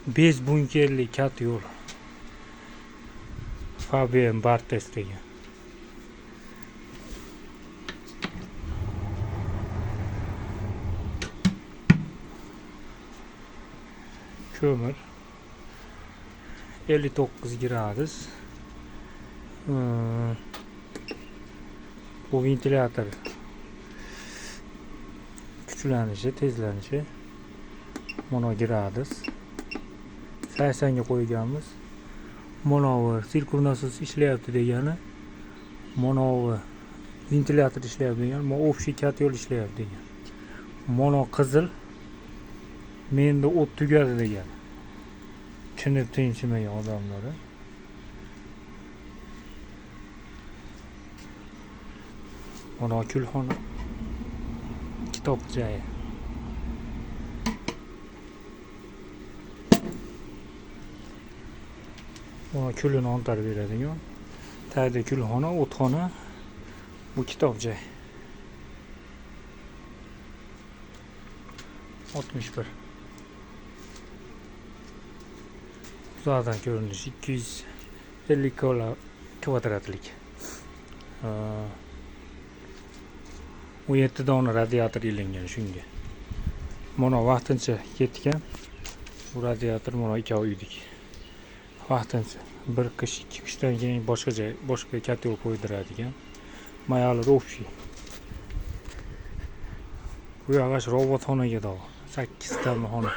Без bunkerli котёл. Fabian Barthez degan. Ko'mir 59 gradus. Bu ventilyator kuchlanishi, tezlanishi mono gradus 80 ga qo'yganmiz. Monovi sirkul nasos ishlayapti degani, monovi ventilyator ishlayapti degani, mo общий котёл ishlayapti degani. Mono qizil menda o't tugadi degani. Chinib tinchimagan odamlar. Mono kulxona, kitob joyi. Mono kulini ontarib beradigan. Tagida kulxona, o'txona, bu kitob joyi. 61. Uzoqdan ko'rinishi 250 kvadratlik. 17 dona radiator ilingan shunga. Mana vaqtincha ketgan. Bu radiator mana ikkovi uydik. Vaqtincha bir qish, ikki qishdan keyin boshqa joy, boshqa котёл qo'ydiradigan. Mayalar общий. Bu yog'och robotxonaga dog'i. 8 ta xona.